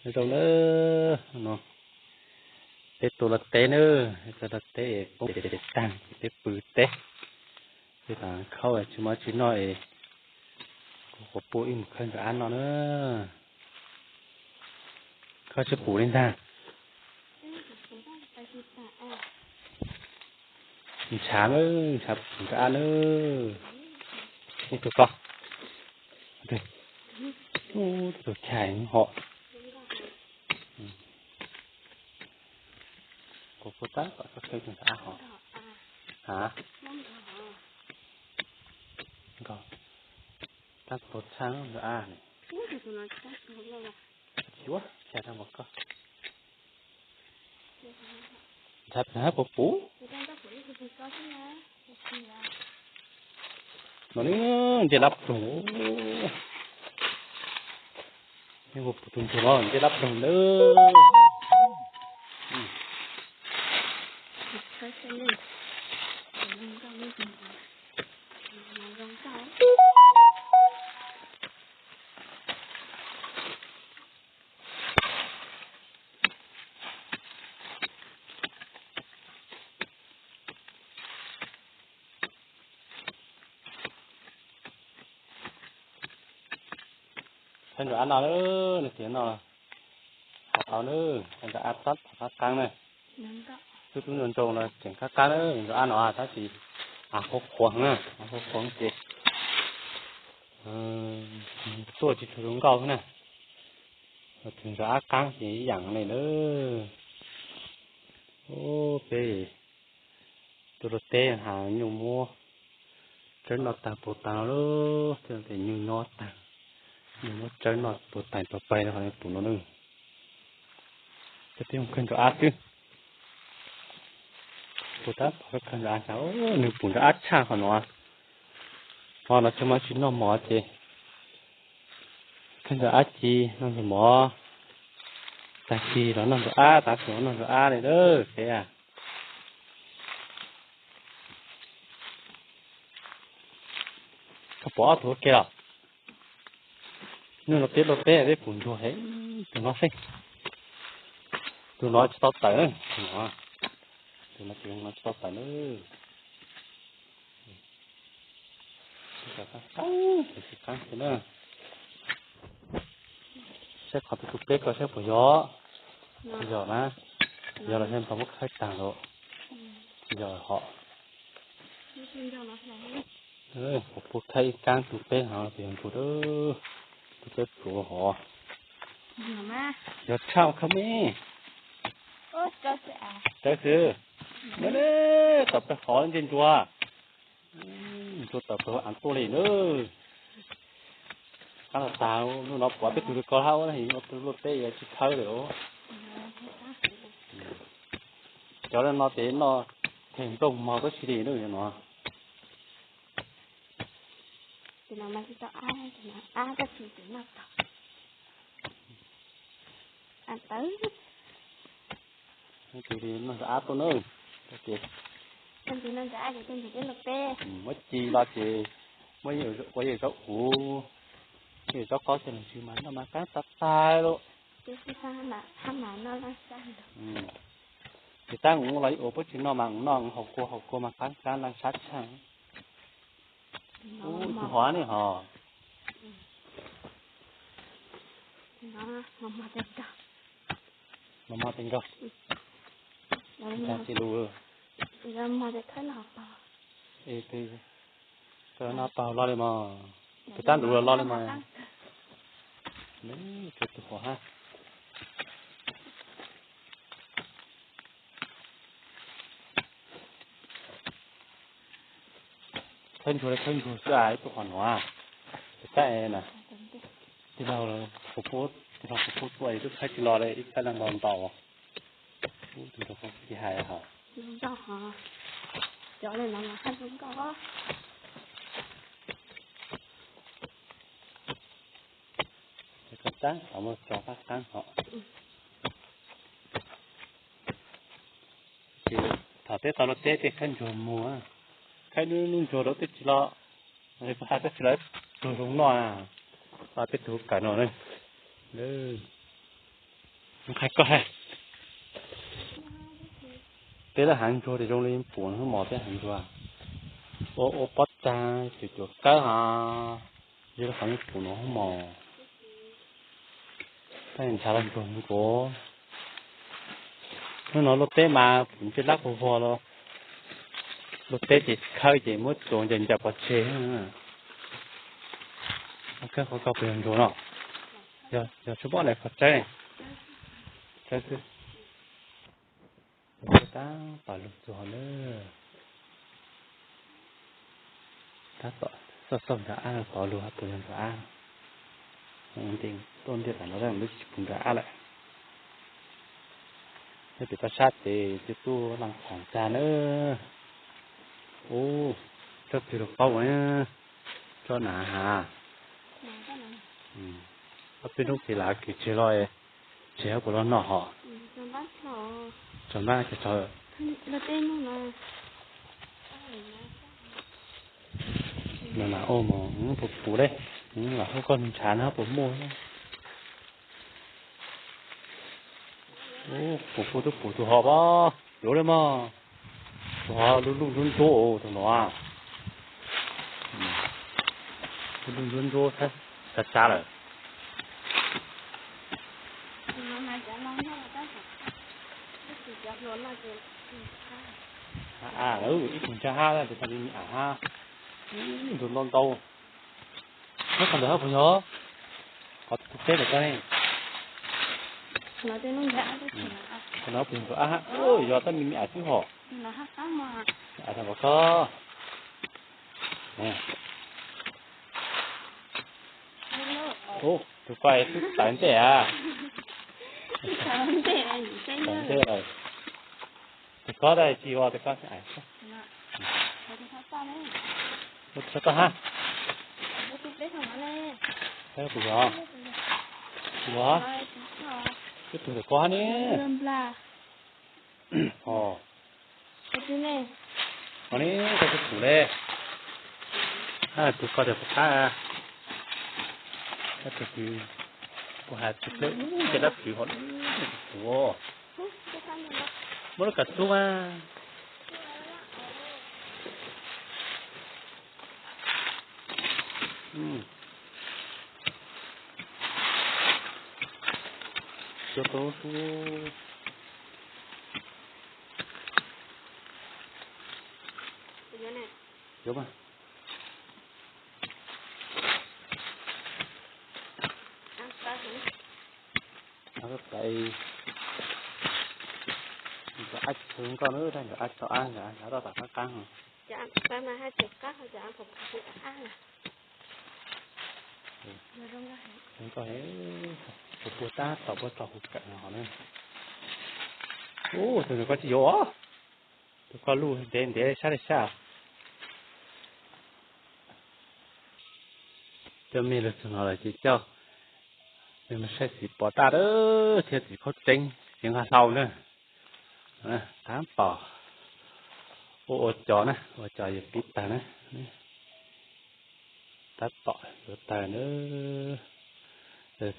Nyob zoo na, no peb tuaj luaj teb na, peb tuaj luaj teb es poob tag ces peb pw teb. Peb tas khaub tsis muaj tsis noj es kuv quas puj wb mus khawb ntsuag ab noj na. Koj tsis pum li ntag. Ntshav na, ntshav pum ntsuag ab na. Ib tug ko, tus khais ho. Kuv puas tab tom koj khawb tus ntsuag ab ho. Ha, nkauj, tab tom tshaj ntsuag ab ne. Tsis ua, tshaj tag npaum koj. Ntshav pum ntsuag ab puas pum? No ne, ncej lab ploog. Yeej puas pum tus ntsuag no ncej lab ploog na. Khawb ntsuag ab no, nws tias no hais tau na, khawb ntsuag ab tab tom qab qab na. Twb tub ntoo ntoo no tseem qab qab na, ntsuag ab no tab sis av qhuav qhuav na, av qhuav qhuav ces tuaj tsis tshua zoo nkauj na. Tus ntsuag ab qab ces ib yam li na. Peb tuaj luaj teb ha nyuj muab tsawb noj tag puas tag no lauj, tej nyuj nyob tag, nyuj muab tsawb noj puas tag tau pais rau qhov pum no na. Ces peb mus khawb ntsuag ab xwb. Kuv tab tom khawb ntsuag ab, nws pum ntsuag ab tshaj qhov no. Qhov no tsis muaj tsis noj mov ces khawb ntsuag ab ci noj ntsuag mov, tag kis los noj ntsuag ab, tav su los noj ntsuag ab li lawm peb. Koj pom ob tug ua ke los? Hnub no peb luaj teb peb pum ntsuag heev, tus no xwb. Tus no tsis tau tawm na, tus no ces no tsis tau tawm na. Saib qhov peb tus peb ko saib puas yog. Yog na, yog los yog nrog muab khawb tag lawm, tsis yog hos. Kuv puas khawb ib kaab tus peb hov, tus yog ntsuag, tus peb pluav hov. Yog tshaj khawb me. Tsawb xwb. Tom peb hov ntsia ntsuag, ntsuag tom peb av tuaj li na. Qab los tag, hnub no pom peb tug ko hab ua luaj teb tsis khawb li. Cov no ces noj them nplooj mog tab sis li no. Tus li noj ntsuag ab tuaj na. Muab ci los ces muab ua yawm zaub huv, ua yawm zaub qaub xwb los tsis mas noj mas qaab tag tag lawm. Ces tab ua los ua puab tsis noj mas noj haus kua haus kua mas qaab qaab laaj sab tshaj. Tus hov ne hov. Mos mos tes nkaus. Ntag tsis lus. Koj noj paug los li mos, tus tab nrud los li mos. Tus hov hab. Khawb ntsuag li khawb ntsuag xwb, ib tug qhov nuav. Tab na, tij laug, tij laug kuv pub tua es twb khawb tsis los li, ib khawb leej ntau ntau. Tus nraug koj tsis hais hos. Koj tab tom muab tso qab qab hos. Ces thaum peb tau luaj teb peb khawb ntsuag muag, khawb hnub ntsuag rau peb tsis los, peb tsis los tug zoo noj, peb tug kawm no. Qhia koj, peb laj hav ntsuag ces zoo li pum hnub mos peb hav ntsuag, ua ua pob tag cuam cuam kawb hos, zoo li qhov pum hnub mos. Tab ntshav los ntsuag nkuav. Hnub no luaj teb mas pum ntsej lab quas vog los, luaj teb ces khawb ces muab txuas ncaws ncaws pov tseg. Kawb qhov ko puas yog ntsuag no? Yog tshuaj pob ntawm qhov tsawb, tsawb xwb. Tab tom lug txug hov na. Tab tom xauj xauj nrag ab, pov lug hab puas yog nrag ab. Tuaj ntiaj tag no lawm twb tsis pum nrag ab lawm. Nyob pem toj sab ces twb tuaj laj qhoom tag na. Ub, tsob twg los qaub, tsob na has. Ob peb hnub ces lam kwv tseg los, tseg puas los noj hos. Txog npab, no na, ua mas puas puv le, lam hu koj ntshav no puas muaj. Puas puv, twb puv tus hov pab, yuav li mog. Tus hov luj luj ntsuab ntsuab tus no, luj luj ntsuab ntsuab, tsav tsav lawm. A, ib tug ntsha hab, tus tag li me am hab, ntug ntau ntau. Nyob qhov ntawd hab puas yog? Qhov kuv teb ntawm koj ne. Qhov no puas yog nrag ab hab? Yog tab me me am xwb hos. Am tag npaum ko. Tus ko twb tawv ntej a. Tawv ntej lawm. Tus ko tsis ua, tus ko tsis ua. Ua tsis tau hab. Saib puas yog. Tsis ua. Twb pum tus ko hab ne. Ua ne, koj twb pum le. Tus ko tias puas qab. Puas has tus pleb ub, ces dab plwv hov tus pum. Muab lub kav tub mas. Cua tau lub sub. Yuav mas. Ab tsis tshua zoo nkauj na, tab ntawd ab tso ab, ntawd ab tso ab toj tom qab qab. Zoo nkauj heev, puas puag tab tom puag tso huv kawm no hov na. Ub, tus ntawd koj tsis yuav os. Tus ko luj ntev ntev sab li sab. Coj mej lug txug no lawm ces coj mej mus saib txiv pos daj thiab txiv khaub tseeb, txiv nqaj hlau na. Tab tom ua ua cov na, ua cov yuav pib tawg na. Tab tom yuav tawg na.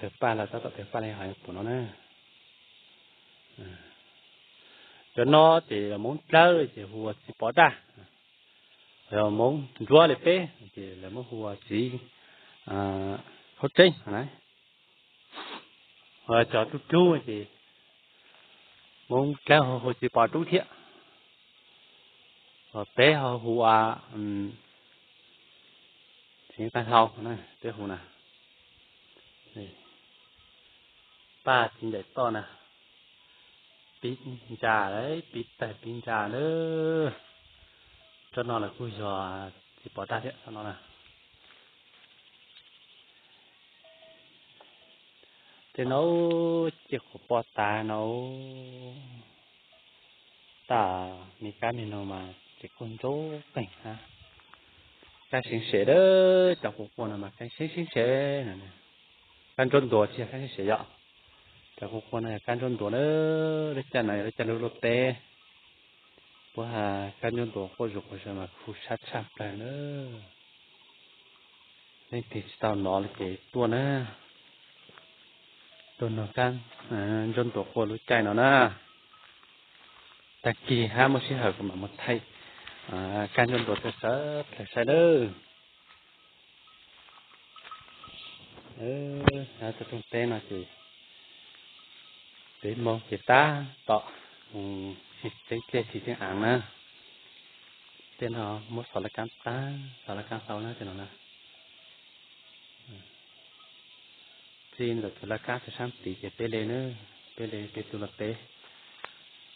Tawg paj los tab tom tawg paj li hais pum no na. Cov no ces Hmoob dlawb ces hu ua txiv pos daj. Yog Hmoob Ntsuab li peb ces lawv muab hu ua txiv khaub tseeb na. Ho cov dub dub ces Hmoob dlawb ho hu txiv pos dub thiab. Ho peb ho hu ua txiv nqaj hlau na, peb hu na. Paj txiv ncaim toj na, pib ntsa lawm, pib tawg pib ntsa lawm. Tsob no lawv kuj yog txiv pos daj thiab tsob no na. Tej no ciaj khuav poj tas no. Taj me kab me noog mas tseem kuj ntsuab qeeg hab. Kab seev sev dawb, cov quas quas no mas kab seev seev sev. Kab ntsuab ntuas tsis yog kab seev sev yom. Cov quas quas no yog kab ntsuab ntuas na, lub caij no yog lub caij lub luaj teb. Puab has kab ntsuab ntuas quaj zom quaj zaws mas khuv sab tshaj plaws na. Leej twg tsis tau nov li ces tuaj na. Tuaj nug kab ntsuab ntuas quaj lub caij no na. Tag kis hab muaj sij hawm kuv mam mus thaij kab ntsuab ntuas rau sawv daws saib nawb. Tau rooj teb no ces peb Hmoob ces tab tom mus sib txeeb dlej sib txeeb aav na. Tej no muab xov laj kab tag, xov laj kab tau na tej no na. Txij ntawm tus laj kab rau sab tid ces peb le na, peb le peb tub luag teb.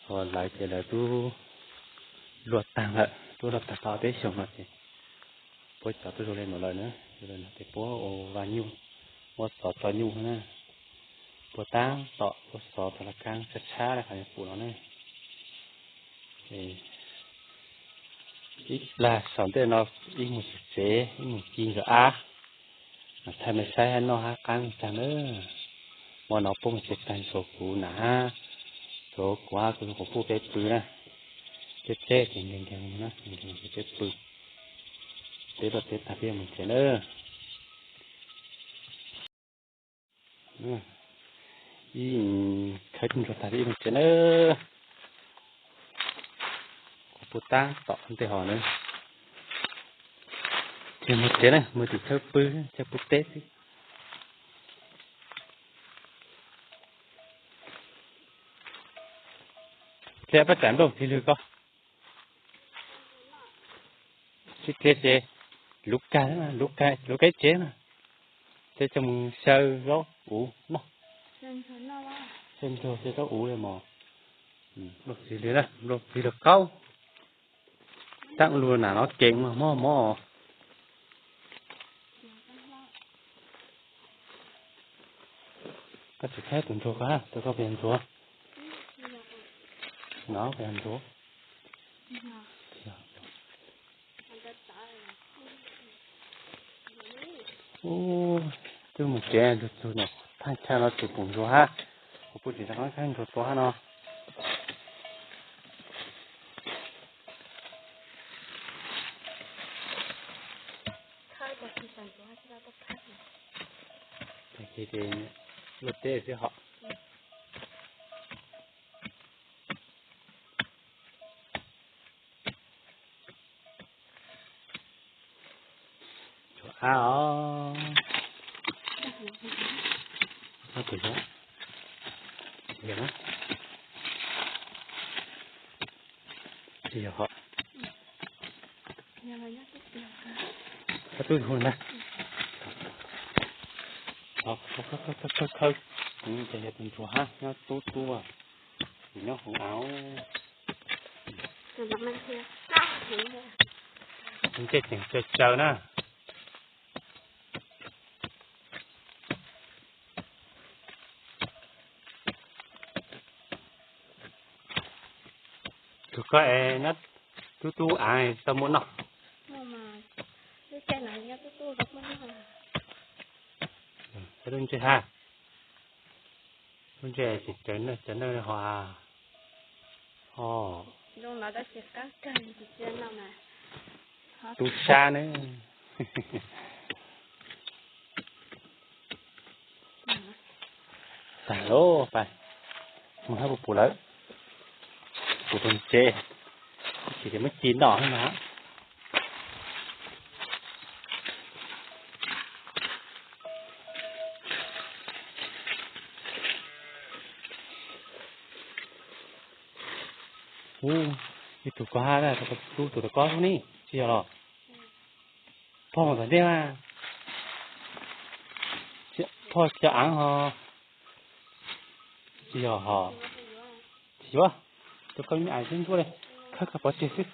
Ho lawv ces lawv tub luag tag lawm, tub luag tag tau peb xyoos no ces puab cov tub zoo le nuav lawm na, zoo le nuav ces puab ua vaj nyuj, muab xov tso nyuj na, puab tab tom ua xov tau laj kab tshab tshab le qhov yog pum no na. Ib plag saum ntej no ib mus tsev, ib mus ci nkawd ab, mas thaij mej saib hab noj hab qab tag na. Hmo no puab mus tsev tag, tsuav kuv nam hab, tsuav kuv hab kuv puj peb pw na. Peb pleb ces nkees nkees na, nkees nkees ces peb pw. Peb luaj teb tag peb yuav mus tsev na. Ib khawb ntsuag tag peb mus tsev na. Kuv puj tab tom ntej hov na. Ces mus tsev na, mus tim chaw pw, chaw pw teb xwb. Pliag pab tsam nplooj txig lwg ko. Tsis pliag ces luv kag, luv kag ib tsev na. Ces coj mus xyaw zaub uv noj. Xyaw ntsuag xyaw zaub uv li mog. Nplooj txig lwg na, nplooj txig lwg qaub. Taab lug nam no kev mas mob mob. Koj tsis khawb tus ntsuag ko, tus ko pes ntsuag. No pes ntsuag. Twb mus tsev ntsuag txug no, thaij chaw no tsis pum ntsuag hab. Kuv puj tsis rov qab khawb ntsuag tua hab no. Tag kis ces luaj teb xwb hos. Ntsuag ab os. Ntsuag na. Tsis yog hos. Koj tub hu na. Khawb khawb khawb, ces yog tus ntsuag hab nyob tub tub, nyob hauv av. Ntsej tseem tsaws tsaws na. Tug koj es nyob tub tub av tau muaj noj. Lub ntsej ha, lub ntsej tseem tsaws nawj tsaws nawj hos. Tub sab ne. Tag lauj, pais mus hab puas pum lawm. Pum tug tsev, tsis muab ci noj na. Ub, ib tug ko hab, tub tus tom ko lub ne, tsis yog los? Phoj tom ntej mas, phoj cov av hos. Tsis yog hos. Tsis yuav, tus ko me ais xwb ntsuab li, khawb koj pov tseg xwb.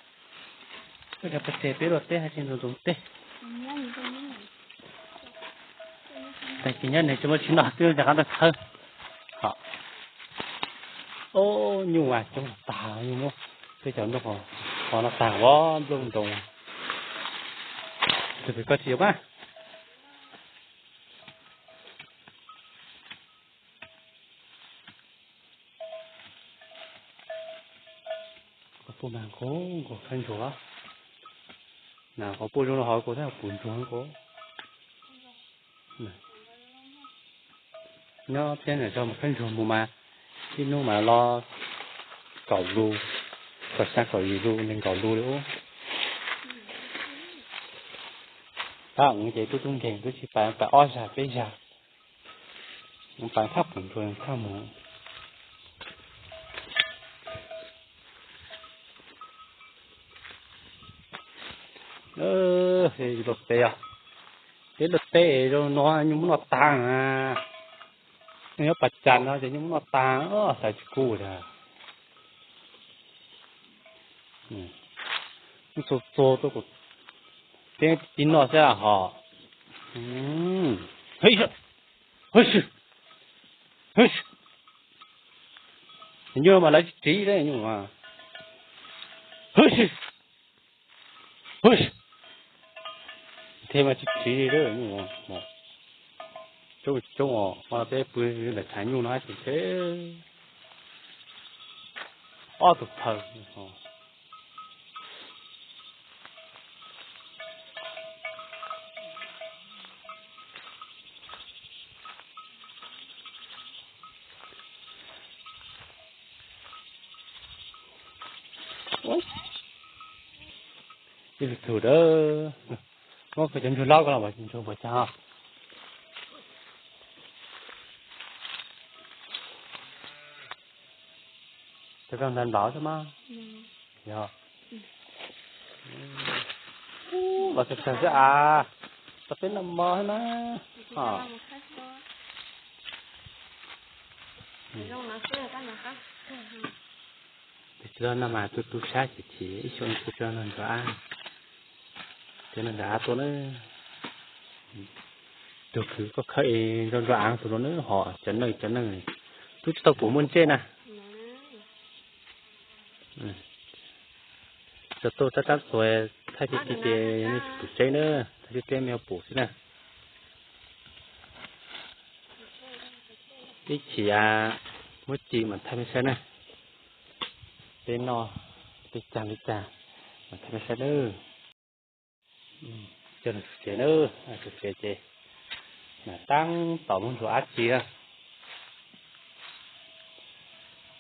Khawb koj pov tseg peb luaj teb hab tsis ntxuav ntxuav teb. Tag kis nyob nws tsis muaj tsis noj twb rov qab tuaj khawb. Nyuj mas coob tag, nyuj muab peb cov nplooj qhov no tag ua nplooj ntoos. Tus pem koj tsis yuav mas. Koj puj mas nkaus nkaus khawb ntsuag. Na qhov puj zoo li hov kuv tab pum ntsuag nkaus. Nyob thiab nram zos mas khaub ncaws mus mas ib hnub mas los kaum lus, kaum xya kaum yim lus nees nkaum lus li ub. Tab sis ces tub tub nkeeg twb tsis pais, pais ob zag peb zag, pais thaj pum ntsuag thaj mus. Luaj teb os, peb luaj teb zoo no nyuj muab noj tag na. Nyob pas cas no ces nyuj muab noj tag, xav tsis kub tiag. Txua txua tuaj, peb tib noj xwb hos. Nyuj mas lawv tsis tsiv li nyuj. Thiab mas tsis tsiv li, coob coob os, peb pw ntawm tshav nyuj no ces ob tug phaw. Ib tug tug dawb, muab cov ntsuag laub ko los ntsuag puas cog. Cov ko nrad nrad xwb mas. Yog los tsawg tsawg xwb as, tau peb noj mov xwb na. Tus tsis tau noj mas tu tu sab chim chim ib xyoos tu tsis tau noj ntsuag av. Cov noj ntsuag av tuaj na. Tus khwv koj khawb es nrog ntsuag av tus no na ho cov neeg cov neeg twb tsis tau pum muaj ntsej na. Cov tuaj tab tab txuas thaij ti ti ces nej tsis pum tseeb na, thaij tib teb me pum xwb na. Ib chim muab ci mas thaij peb saib na. Peb noj peb cag li cas mas thaij peb saib nawb. Cov no tsev nawb, tsev ces mas tab tom muab ntsuag av ci na.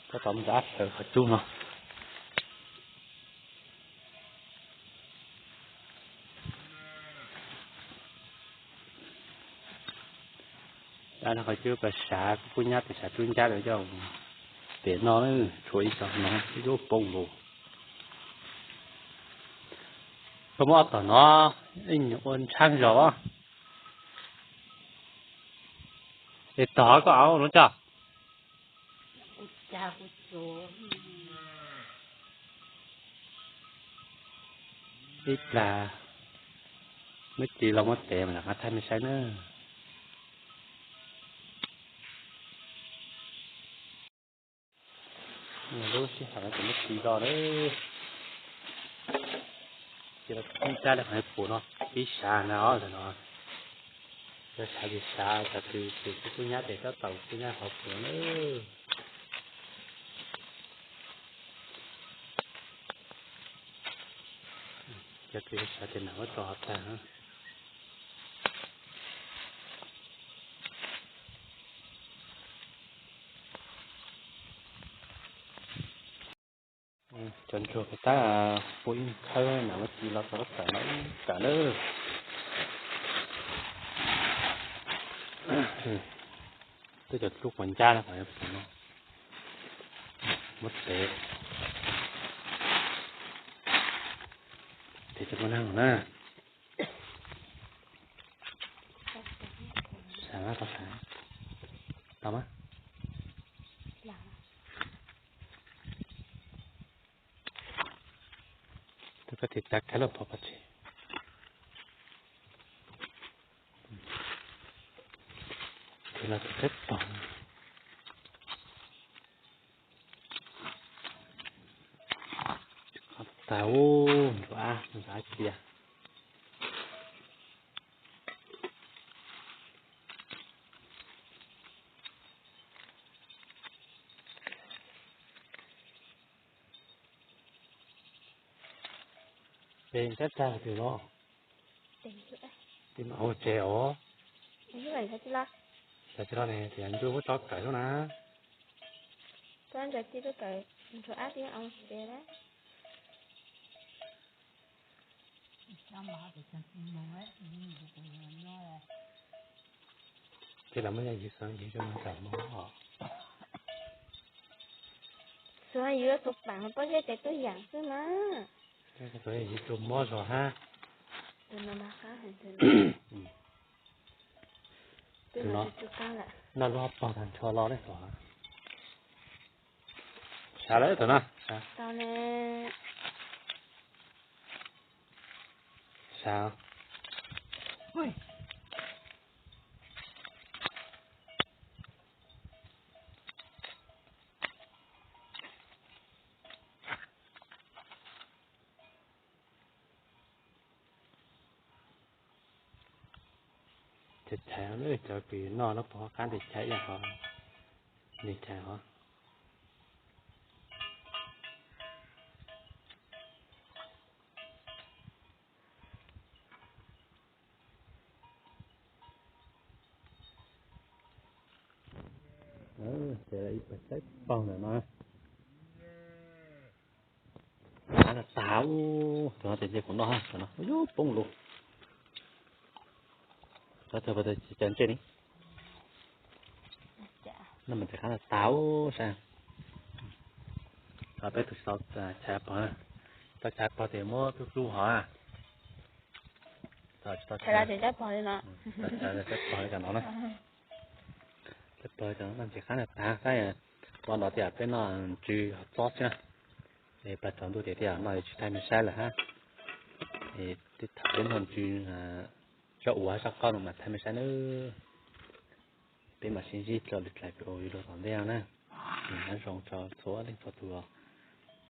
Tab tom muab ntsuag av sawv qhov cub no. Dab no qhov cub pas sav kuj nyab pem sav cub ncab lawm coj pem no na, tshuav ib co no ib lub poob lus. Koj muab ob tom no, ib nyuag ua ntshav zog. Es tog koj au no coj. Ib plag muab ci los muab tev mas rov qab thaij nej saib nawb. Lub sij hawm no ces muab ci los nawb. Ces los tib cab li qhov pum no, pib sav na os no. Cov sav ces sav, cov twg ces kuj nyab ces tab tom kuj nyab qhov pum nawb. Cov twg sav ces nam muab tso hov tag. Cov ntsuag tab pub ib khawb nam muab ci los txog lub tawm no ib tawm nawb. Twb cov lub quav ncab no, muab tev, tev cov muaj neeg na. Sav mas tau sav, tau mas. Tus koj tiv tav khav loj pov pov tseg. Tus no tus kab tog. Qhov tag ub, ntsuag av, ntsuag av cia. Ces tab tag twg los? Ua tsev os. Tsis los ne, tias ncu muab tso kawm lub na. Txhob ntsaws tib tug kawm nrog ab tib oo ces lawm. Ces los muab yog yus xav yus zoo tam mo os. Xav yus tus paam pob zeb ces tuaj yaam xwb na. Yus tus mob zog hab. Tus no noj lub hab pog tag nrho los ne. Sav lawm tus no. Sav. Chais chais, cov kws noj lub pog qab tes chais ib yam qhov tes chais hov. Ces ib pawg tsaib paug ntawm no. Qab no tag, tus no tes ntshe kuv noj, tus no yuav poob lug. Xav txog pas txog tsis cov ntsej ni. Noj mas tes qab no tag saib. Peb tus tsis tau chais pog, tau chais pog tes muab plub plub hov. Tsis tau chais pog li no na. Tsis pog li no, noj tes qab no tag saib. Ua no tias peb noj ntsw hov txob xwb na. Es pag tsaus ntuj tias thiaj noj tsis thaij mej saib lawm hab. Es tej thaum peb noj ntsw zaj ua zaj qoj no mas thaij mej saib nawb. Peb mam sib ntsib rau lwm daim video tom ntej na. Nyob zoo rau txhua leej txhua tus.